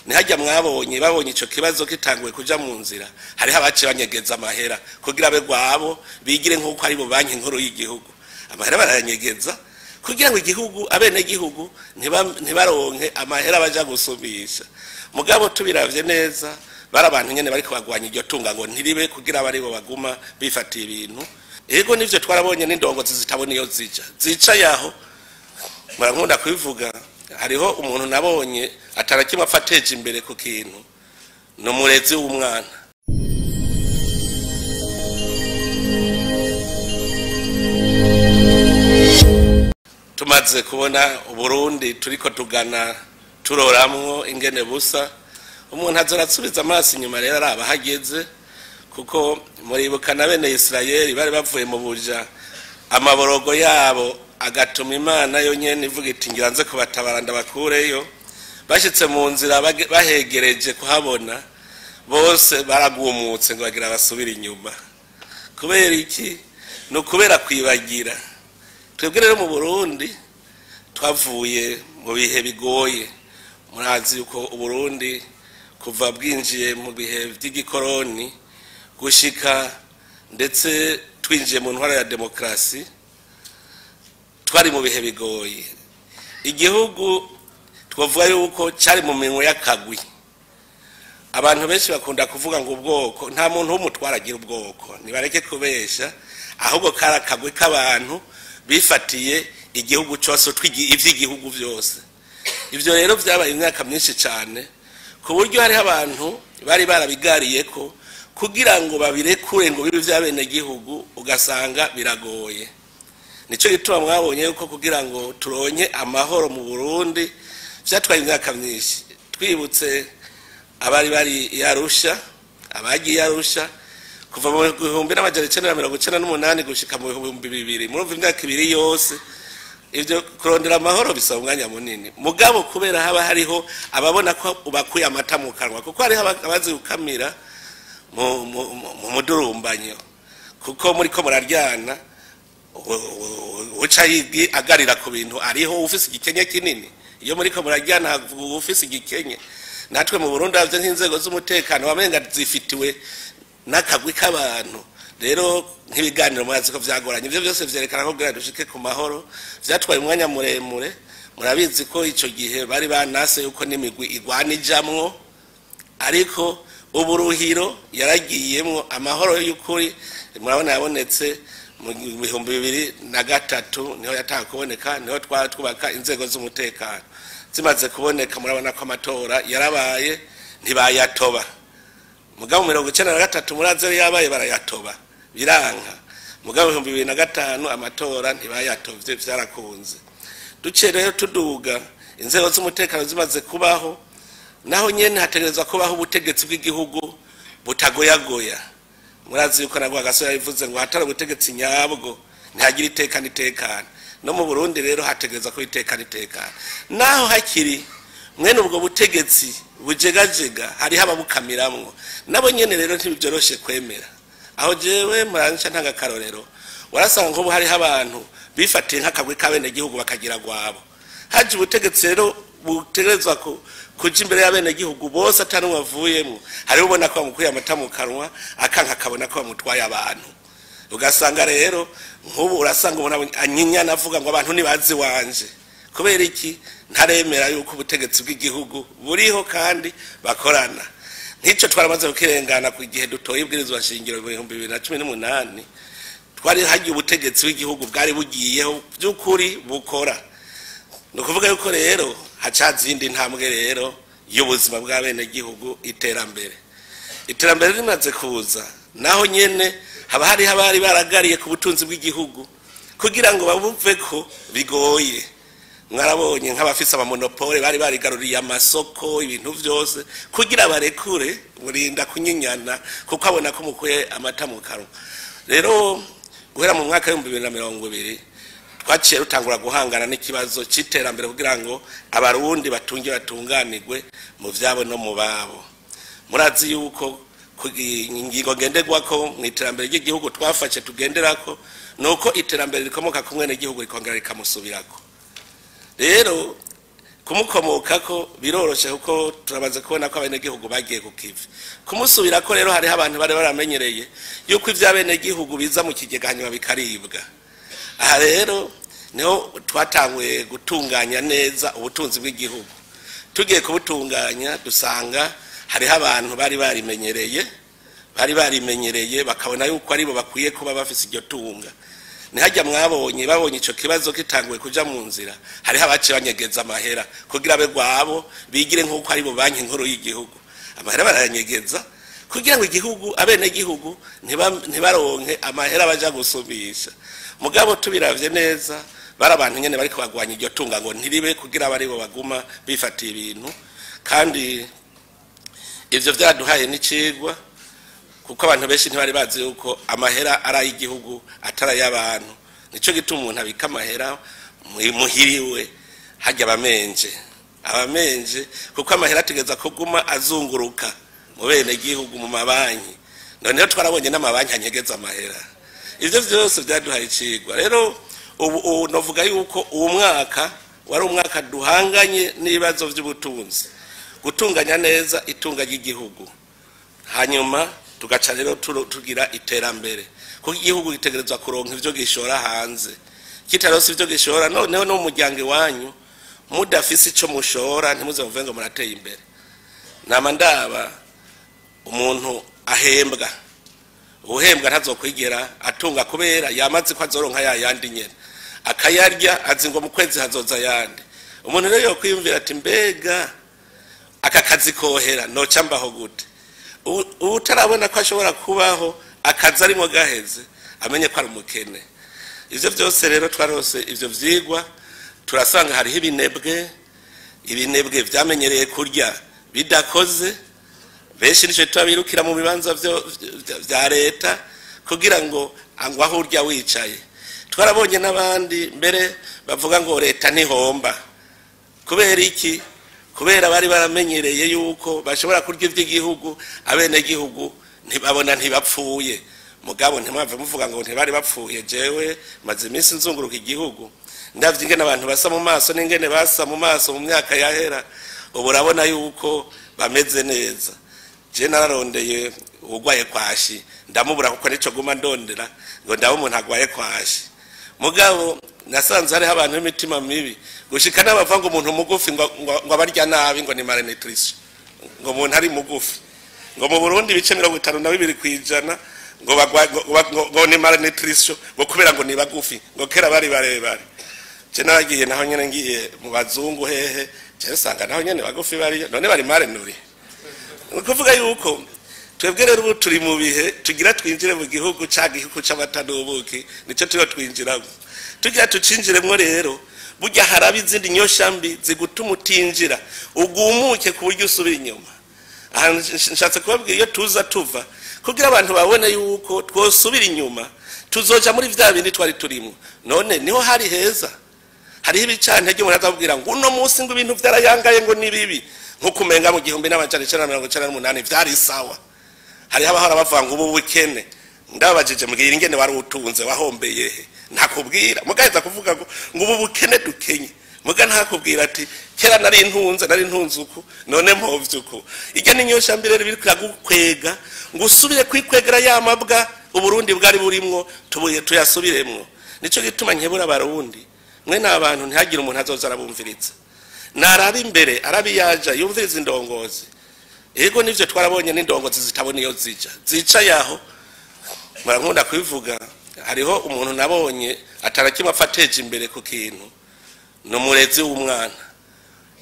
Nihajya mwabonye babonye ico kibazo kitanguye kuja mu nzira, hariho abaciye banyegeza amahera kugira abe gwabo bigire nk'uko ari bo banki nkuru y'igihugu. Amahera barayanyegeza kugira ngo igihugu, abene gihugu ntibaronke amahera baja gusubisha. Mugabo tubiravye neza, bari abantu nyene bariko bagwanya iryo tunga ngo ntiribe, kugira abari bo baguma bifatiye ibintu. Ego nivyo twarabonye n'indongozi zitabona iyo zija, zicaye aho. Murankunda kubivuga, hariho umuntu nabonye atarakimwe afateje imbere ku kintu, ni umurezi w'umwana. Tumaze kubona Uburundi turiko tugana turoramwo ingene busa, umuntu azorasubiza amaso inyuma rero araba hageze, kuko muribuka na bene Isirayeli bari bavuye mu buja, amaborogo yabo agatuma Imana yo nyene ivuga iti ngira nze kubatabara ndabakureyo. Bashitse mu nzira bahegereje kuhabona, bose baragumutse ngo bagira basubire inyuma. Kubera iki? No kubera kwibagira. Twebwe rero mu Burundi twavuye mu bihe bigoye. Murazi yuko Uburundi kuva bwinjiye mu bihe vy'igikoroni gushika ndetse twinjiye mu ntwara ya demokrasi, twari mu bihe bigoye. Igihugu twavuga yuko cari mu minwe y'akagwi. Abantu benshi bakunda kuvuga ngo ubwoko, nta muntu w'umutwara agira ubwoko, nibareke kubesha, ahubwo kari akagwi k'abantu bifatiye igihugu cyose, ivy'igihugu vyose. Ivyo rero vyabaye imyaka myinshi cane, ku buryo hariho abantu bari barabigariye ko kugira ngo babirekure ngo bibe ivy'abenegihugu, ugasanga biragoye. Nico gituma mwabonye yuko kugira ngo turonke amahoro mu Burundi vyatwaye imyaka myinshi. Twibutse abari bari i Arusha, abagiye Arusha kuva mu 1998 gushika mu 2000, murumva imyaka ibiri yose. Ivyo kurondera amahoro bisaba umwanya munini. Mugabo kubera haba hariho ababona ko ubakuye amata mu kanwa, kuko hariho abazi gukamira mu mudurumbanyo, kuko muriko muraryana uca agarira ku bintu ariho ufise igikenye kinini. Iyo muriko muraryana ufise igikenye. Natwe mu Burundi havyo nk'inzego z'umutekano wamenga zifitiwe n'akagwi k'abantu. Rero nk'ibiganiro murazi ko vyagoranye, ivyo vyose vyerekana ko kugira dushike ku mahoro vyatwaye umwanya muremure. Murabizi ko ico gihe bari banase yuko n'imigwi igwana ijamwo, ariko uburuhiro yaragiyemwo. Amahoro y'ukuri murabona yabonetse mu 2003, niho yatanga kuboneka, niho twubaka inzego z'umutekano. Zimaze kuboneka murabona ko amatora yarabaye, ntibayatoba. Mugabo 1993 murazi yabaye barayatoba, biranka. Mugabo 2005 amatora ntibayatovye, vyarakunze. Duce rero tuduga, inzego z'umutekano zimaze kubaho, naho nyene hategerezwa kubaho ubutegetsi bw'igihugu butagoyagoya. Murazi yuko nagwa gasore yabivuze ngo hatari ubutegetsi nyabwo ntihagira iteka n'itekana. No mu Burundi rero hategerezwa kuba iteka n'itekana. Naho hakiri mwene ubwo butegetsi bujegajega, hariho ababukamiramwo, nabo nyene rero ntibyoroshe kwemera. Aho jewe muranca ntanga karorero, warasanga nk'ubu hariho abantu bifatiye nk'akagwi k'abenegihugu bakagira gwabo. Haje ubutegetsi rero butegerezwa kuja imbere y'abenegihugu bose atari wavuyemwo, hariho ubona ko bamukuye amata mu kanwa, akanka akabona ko bamutwaye abantu. Ugasanga rero nk'ubu urasanga umuntu anyinyana avuga ngo abantu ntibazi wanje. Kubera iki? Ntaremera yuko ubutegetsi bw'igihugu buriho kandi bakorana. Nk'ico twaramaze kukirengana ku gihe dutoye ibwirizwa shingiro mu 2018, twari hagiye ubutegetsi bw'igihugu bwari bugiyeho by'ukuri bukora. Ni ukuvuga yuko rero hacaza iyindi ntambwe rero y'ubuzima bw'abenegihugu, iterambere. Iterambere rimaze kuza, naho nyene haba hariho abari baragariye ku butunzi bw'igihugu kugira ngo babuve ko bigoye. Mwarabonye nk'abafise amamonopole bari barigaruriye amasoko, ibintu vyose kugira barekure, murinda kunyinyana kuko abona ko mukuye amata mu kanwa. Rero guhera mu mwaka w'ibihumbi bibiri na mirongo ibiri twaciye rutangura guhangana n'ikibazo c'iterambere kugira ngo abarundi batunge batunganirwe mu vyabo no mu babo. Murazi yuko ingingo ngenderwako mu iterambere ry'igihugu twafashe tugenderako nuko iterambere rikomoka ku mwenegihugu rikongera rikamusubirako. Rero Kumukomokako biroroshe kuko turabaze kubona ko abenegihugu bagiye ku kivi. Kumusubirako rero hariho abantu bari baramenyereye yuko ivy'abenegihugu biza mu kigega hanyuma bikaribwa. Aha rero niho twatanguye gutunganya neza ubutunzi bw'igihugu. Tugiye kubutunganya dusanga hariho abantu bari barimenyereye bakabona yuko aribo bakwiye kuba bafise iryo tunga. Nihajya mwabonye babonye ico kibazo kitanguye kuja mu nzira, hariho abaciye banyegeza amahera kugira be gwabo bigire nkuko aribo banki nkuru y'igihugu. Amahera barayanyegeza kugira ngo igihugu abene gihugu ntibaronke amahera baja gusubisha. Mugabo tubiravye neza bari abantu nyene bariko bagwanya iryo tunga ngo ntiribe kugira abaribo baguma bifatiye ibintu. Kandi ivyo vyaduhaye n'icigwa kuko abantu benshi ntibari bazi yuko amahera ari ay'igihugu atari ay'abantu. Nico gituma umuntu abika amahera muhiriwe hajya abamenje kuko amahera ategeza kuguma azunguruka mu bene gihugu mu mabanki. Noneho twarabonye n'amabanki anyegeza amahera. Ivyo vyose vyaduhaye icigwa. Rero ubu novuga yuko uwo mwaka wari umwaka duhanganye n'ibibazo vy'ubutunzi, gutunganya neza itunga ry'igihugu, hanyuma tugaca rero tugira iterambere kuko igihugu gitegerezwa kuronka ivyo gishora hanze. Kitaronse ivyo gishora noneho no mu muryango iwanyu mudafise ico mushora ntimuze muvuge ngo murateye imbere. Nama ndaba umuntu ahembwa, uhembwa ntazokwigera atunga kubera yamaze ko azoronka ya yandi nyene akayarya azi ngo mu kwezi hazoza yandi. Umuntu rero yokwiyumvira ati mbega aka kazi kohera noca mbaho gute? Utarabona ko ashobora kubaho akazi arimo gaheze amenye ko ari umukene. Ivyo vyose rero twarose ivyo vyigwa, turasanga hariho ibinebwe vyamenyereye kurya bidakoze. Benshi nico twabirukira mu bibanza vya leta kugira ngo aho urya wicaye. Twarabonye n'abandi mbere bavuga ngo leta ntihomba. Kubera iki? Kubera bari baramenyereye yuko bashobora kurya ivy'igihugu abenegihugu ntibabona ntibapfuye. Mugabo ntimwave muvuga ngo ntibari bapfuye. Jewe maze iminsi nzunguruka igihugu ndavye ingene abantu basa mu maso n'ingene basa mu maso mu myaka yahera, ubu urabona yuko bameze neza. Je nararondeye uwugwaye kwashi ndamubura kuko nico guma ndondera ngo ndabe umuntu agwaye kwashi. Mugabo nasanze hariho abantu b'imitima mibi gushika n'abava ngo umuntu mugufi ngo abarya nabi ngo ni malnutrition, ngo umuntu ari mugufi, ngo mu Burundi ibice 52% ngo ni malnutrition ngo kubera ngo ni bagufi, ngo kera bari barebare. Je naragiye naho nyene ngiye mu bazungu hehe, je nsanga naho nyene bagufi bari none bari malnuri. Ukuvuga yuko twebwe rero ubu turi mu bihe tugira twinjire mu gihugu ca gihugu c'amata n'ubuki, nico turiho twinjiramo. Tugira tucinjiremwo rero burya haraba izindi nyosha mbi zigutuma utinjira ugumuke ku buryo usubira inyuma. Aha nshatse kubabwira iyo tuza tuva kugira abantu babone yuko twosubira inyuma tuzoja muri vya bindi twari turimo. None niho hari heza, hariho ibicantege umuntu azabwira ngo uno munsi ngo ibintu vyarayangaye ngo ni bibi, nko kumenga mu 1998 vyari sawa. Hariho abahora bavuga ngo ubu bukene, ndababajije mbwira ingene wari utunze wahombeye he, ntakubwira. Mugaheza kuvuga ngo ubu bukene dukenye, muga ntakubwira ati kera nari ntunze uku none mpovye uku. Irya ni nyosha mbi rero biriko iragukwega ngo usubire kwikwegera ya mabwa Uburundi bwari burimwo tubuye tuyasubiremwo. Nico gituma nkebura abarundi mwe n'abantu ntihagire umuntu azoza arabumviriza, naraba imbere arabiyaja yumviriza indongozi. Ego nivyo twarabonye n'indongozi zitabona iyo zija zicaye aho. Murankunda kubivuga, hariho umuntu nabonye atarakimwe afateje imbere ku kintu, ni umurezi w'umwana.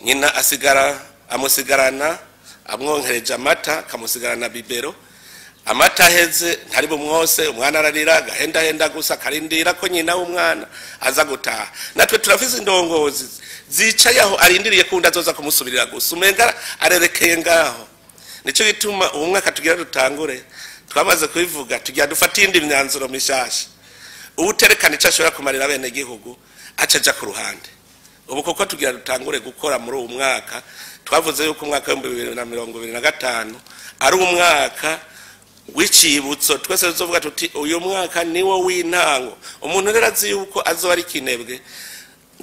Nyina asigara amusigarana amwonkereje amata akamusigarana bibero. Amata aheze ntari bumwose, umwana ararira agahenda henda gusa akarindira ko nyina w'umwana aza gutaha. Natwe turafise indongozi zicaye aho arindiriye ko undi azoza kumusubirira gusa, umenga arerekeye ngaho. Nico gituma uwo mwaka tugira dutangure twamaze kubivuga tugira dufate indi myanzuro mishasha. Uwuterekana ico ashobora kumarira bene gihugu aca aja ku ruhande. Ubu koko tugira dutangure gukora muri uwo mwaka, twavuze yuko umwaka wa 2025 ari umwaka w'icibutso. Twese tuzovuga tuti uyu mwaka niwo w'intango. Umuntu rero azi yuko azoba ari kinebwe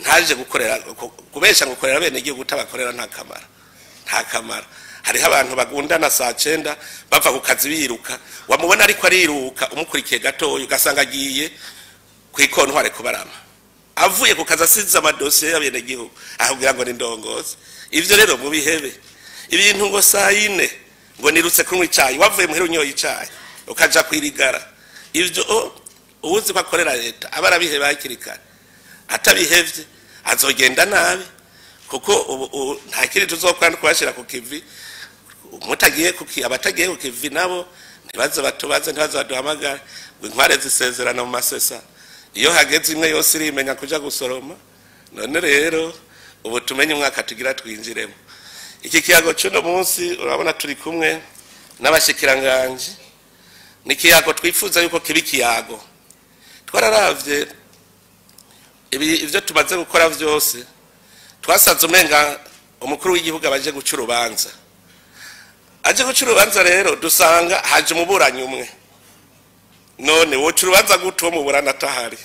Ntaje gukorera kubesha ngo ukorera bene igihugu utabakorera, nta kamara, nta kamara. Hariho abantu bagundana saa 9 bava ku kazi biruka, wamubona ariko ariruka umukurikiye gatoya ugasanga agiye kwikontware kubarama, avuye ku kazi asize amadosiye y'abenegihugu aho ngo ni ndongozi. Ivyo rero mubihebe. Ibintu ngo saa 4 ngo nirutse kunywa icayi, wavuye muhira unyoye icayi ukaja kwirigara, ivyo uwuzi ko akorera leta aba arabiheba hakiri kare. Atabihevye azogenda nabi, kuko ubu nta kindi tuzokora no kubashira ku kivi. Mutagiye kuki abatagiye ku kivi nabo ntibaze batubaze, ntibaze baduhamagare ngo inkware zisezerana mu masesa. Iyo hageze imwe yose irimenya kuja gusoroma. None rero ubu tumenye umwaka tugira twinjiremo. Iki kiyago cy'uno munsi urabona turi kumwe n'abashikiranganje, ni ikiyago twifuza yuko kiba ikiyago. Twararavye ivyo tumaze gukora vyose, twasanze umenga umukuru w'igihugu abaje guca urubanza. Aje guca urubanza rero dusanga haje umuburanyi umwe. None woca urubanza gute uwo muburana atahari?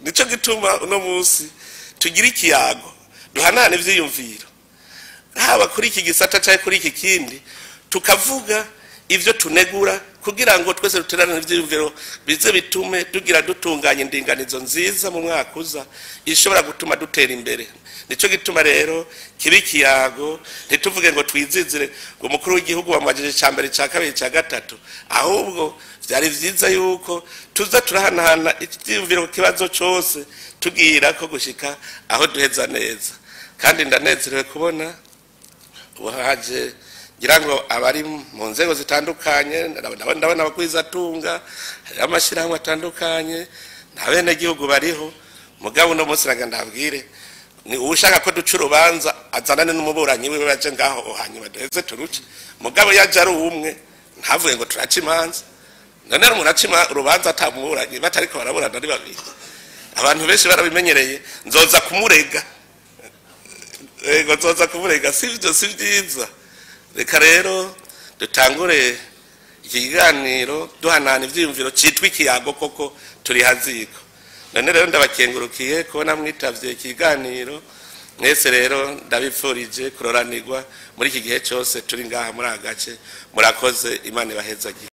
Nico gituma uno munsi tugira ikiyago, duhanahana ivyiyumviro, haba kuri iki gisata canke kuri iki kindi, tukavuga ivyo tunegura kugira ngo twese duterane ivyiyumviro bize bitume tugira dutunganya indinganizo nziza mu mwaka uza ishobora gutuma dutera imbere. Nico gituma rero kiba ikiyago, ntituvuge ngo twizizire ngo umukuru w'igihugu wamubajije ica mbere, ica kabiri, ica gatatu, ahubwo vyari vyiza yuko tuza turahanahana ivyiyumviro ku kibazo cose, tugira ko gushika aho duheza neza. Kandi ndanezerewe kubona ubu haje ngira ngo abari mu nzego zitandukanye, ndabona abagwizatunga, hariho amashirahamwe atandukanye, nta benegihugu bariho. Mugabo uno munsi nagira ndabwire, ni uwushaka ko duca urubanza azanane n'umuburanyi wiwe baje ngaho, hanyuma duheze turuce. Mugabo yaje ari umwe ntavuge ngo turaca imanza. None rero umuntu aca urubanza atamuburanyi, batariko baraburana ari babiri. Abantu benshi barabimenyereye, nzoza kumurega. Ego, nzoza kumurega, sivyo, si vyiza. Reka rero dutangure iki kiganiro duhanahana ivyiyumviro citwa ikiyago, koko turi haziko. None rero ndabakengurukiye kubona mwitavye ikiganiro mwese. Rero ndabipfurije kuroranirwa muri iki gihe cyose turi ngaha muri aka gace. Murakoze, Imana ibahezagire.